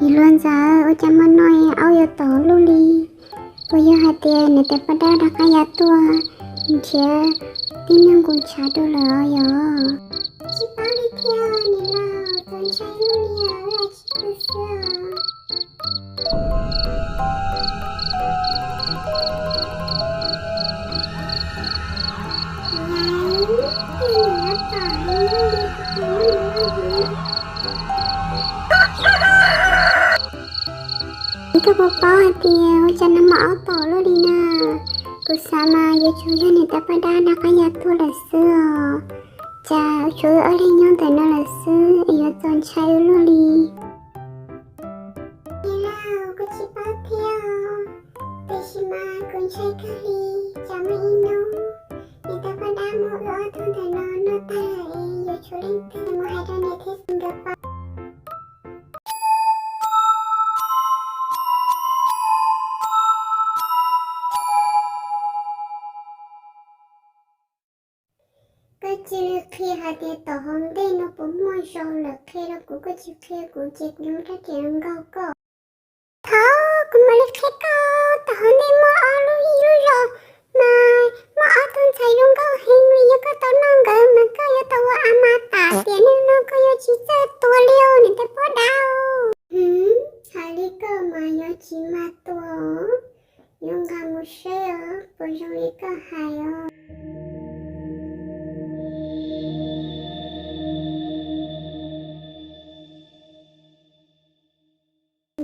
Hluas Ntxawm, ua cas hmo no aub yuav tom luaj li? Puas yog hais tias niam tais poj dab rov qab ya tuaj nrhiav tib neeg nqus ntshav rau lawm os yom? Tsis paub li thiab niam laus, txaus ntshai luaj li os, wb tsis pw xwb os. Koj puas paub hais tias ua cas no mas aub tom luaj li na? Kuv xav mas yuav tsum yog niam tais poj dab rov qab ya tuaj lawm xwb os. Cas tshuav wb ob leeg nyob ntawm no lawm xwb es yuav txaus ntshai ua luaj li. Niam laus, kuv tsis paub thiab os, tiam sis mas kuv ntshai kawg li. Tsam muaj ib hnub niam tais poj dab muab wb ob tug ntawm no noj tag lawm es yuav tshuav leej twg mus hais rau niam thiab txiv nkawd paub. Koj cia li qhia hais tias tom hauv ntej no puas muaj zos lawm, qhia rau kuv, koj tsis qhia kuv ces kuv yuav muab rab riam nkaug koj. Thov kuv mam li qhia koj, tom hauv ntej muaj ob lub, ib lub zos mas muaj ob tug ntxhais zoo nkauj heev li, yog koj tau noj nkawd mas koj yuav tau ua a ma tas, tiam neej no koj yuav tsis txawj tuag li os niam tais poj dab. Hais li koj mas yuav tsis mag tuag, yuav nqa mus saib os, puas zoo li koj hais os?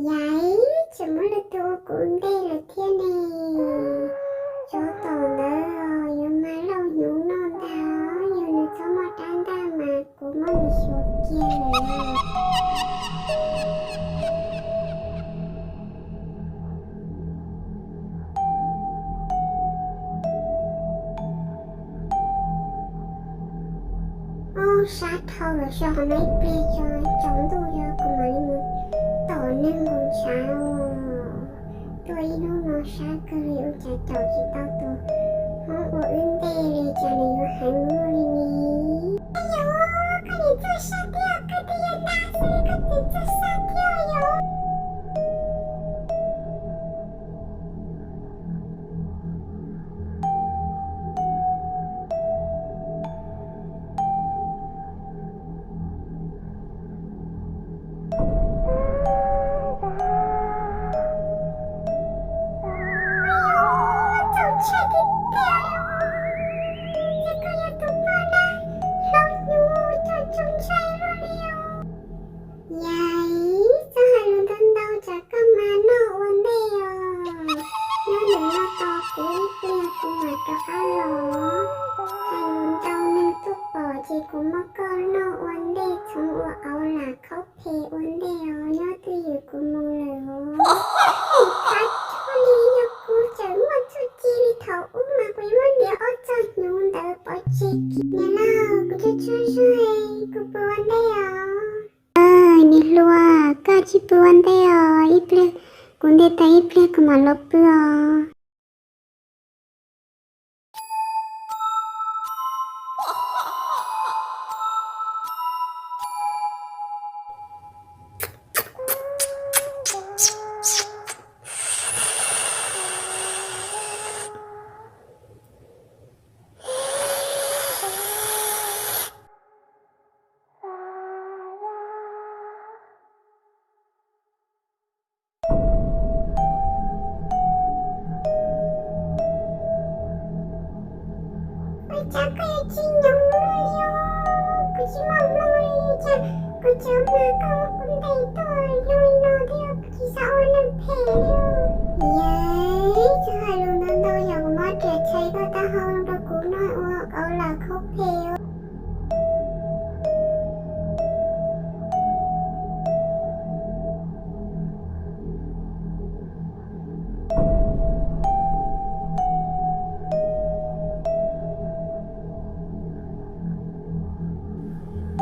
Yaiv, tseem muaj leej twg ua kuv ntej lawm thiab ne. Tsov tom ntawd yuav mag lauj hnyuv noj ntag, yog nws txhob muaj rab ntaj mas kuv muab nws xyuas kiag lawm. Ob, sab dhau lawm, so qhov no ib pliag tso, tsaus ntuj yog kuv mam li mus tom neeg nqus ntshav. Tuaj ib hnub no sab kawg li, ua cas caum tsis tau tus hmoob ua wb ntej li, cas nws yuav heev luaj li ne. Yog koj niam txawj sab thiab, koj twb yog dab xwb, koj niam txawj sab thiab yog. Txaus ntshai tiag tiag li os. Ces koj yog tus poj dab hlob hnyuv, txaus ntshai luaj li os. Yaiv, txhob hais lus ntau ntau, tsam koj mag noj ua ntej os. Nyob ntawm no tos kuv ib pliag kuv mam rov qab los. Hais lus ntau neeg tuaj pom ces kuv muab koj noj ua ntej, txhoov ua auv lam khaub phem ua ntej os. Nyob twj ywm kuv mus lawm os. Qhov tsuag li yog kuv tseem muaj txuj ci li thaum ub mas kuv yuav muab ntiav ob txoj hnyuv ntawd pov tseg kiag. Niam laus, kuv tsaug tsaug zog, kuv pw ua ntej os. Niam hluas, koj tsis pw ua ntej os, ib pliag kuv nte tes ib pliag kuv mam los pw os. Ua cas koj yuav tsis nyoos luaj li os? Kuv tsis muaj hmoo li, cas kuv tseem mag koj ua kuv ntej tuaj zoo li no thiab, kuv tsis xav ua neeg phem li. Yawm, txhob hais lus ntau ntau, yog kuv muab riam tshais koj taub hau rau kuv noj ua auv lam khaub phem.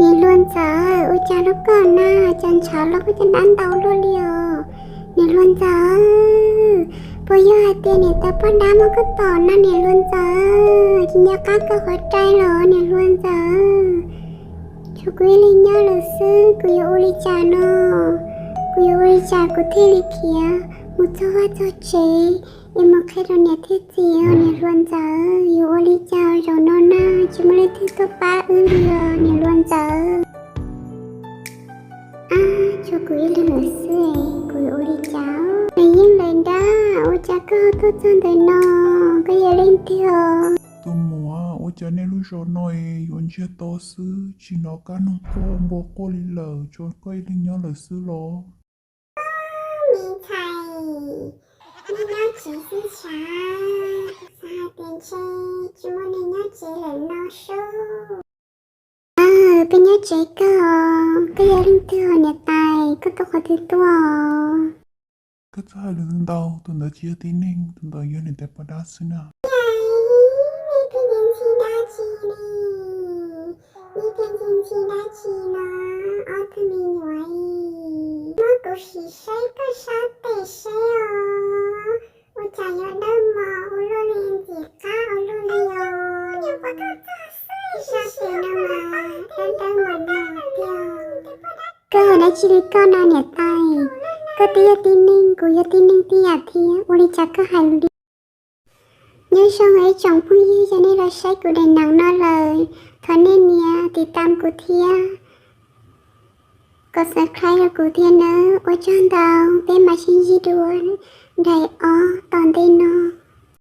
Niam hluas Ntxawm, ua cas lub koj na, cas ntshav los koj caj dab ntau luaj li os? Niam hluas Ntxawm, puas yog hais tias niam tais poj dab muab koj tom na niam hluas Ntxawm? Tsis nco qab koj qhov rai los niam hluas Ntxawm. Tshuav kuv ib leeg nyob lawm xwb, kuv yuav ua li cas no? Kuv yuav ua li Tsam kuv thiaj li khiav mus txog vaj txog tsev es mus qhia rau niam thiab txiv, niam hluas ntxawm, yuav ua li cas zaum no na, tsis muaj leej twg tuaj pab wb li os niam hluas ntxawm. Ab, tshuav kuv ib leeg lawm xwb, kuv yuav ua li cas? Nws yeej lawm nrab, ua cas koj ho tuaj txog ntawm no, koj yog leej twg os? Tus muam, ua cas nej lub zos no es yuav ntsiag to xwb, tsis hnov kab noog quaj npua quaj li lawm, tshuav koj ib leeg nyob lawm xwb los? Me ntxhais, nej nyob tsev xwb sav? Kuv xav hais tias ntshe tsis muaj neeg nyob tsev lawm no sub. Peb nyob tsev kawg os, koj yog leej twg os niam tais, koj tuaj qhov twg tuaj? Koj txhob hais lus ntau, tus ntawd tsis yog tib neeg, tus ntawd yog niam tais poj dab xwb na. Nej pheej ntxhi ntxhi dab tsi li? Nej pheej ntxhi ntxhi dab tsi no, ob tug me nyuam? Muab kuv sim saib koj sab tes seb os, ua cas yuav dawb mos ua luaj li, ntxim qab ua luaj li os. Sab tes no mas dawb dawb mos mos tiag. Koj hais dab tsi li koj no niam tais? Koj twb yog tib neeg, kuv yog tib neeg tib yam thiab, ua li cas koj hais lus li? Nyob zoo ib tsoom phooj ywg, yog nej los saib kuv daim neev no lawm, thov nej nias tiv tam kuv thiab, kom subscribe rau kuv thiab nawb. Ua tsaug ntau, peb mam sib ntsib dua daim ob tom ntej no.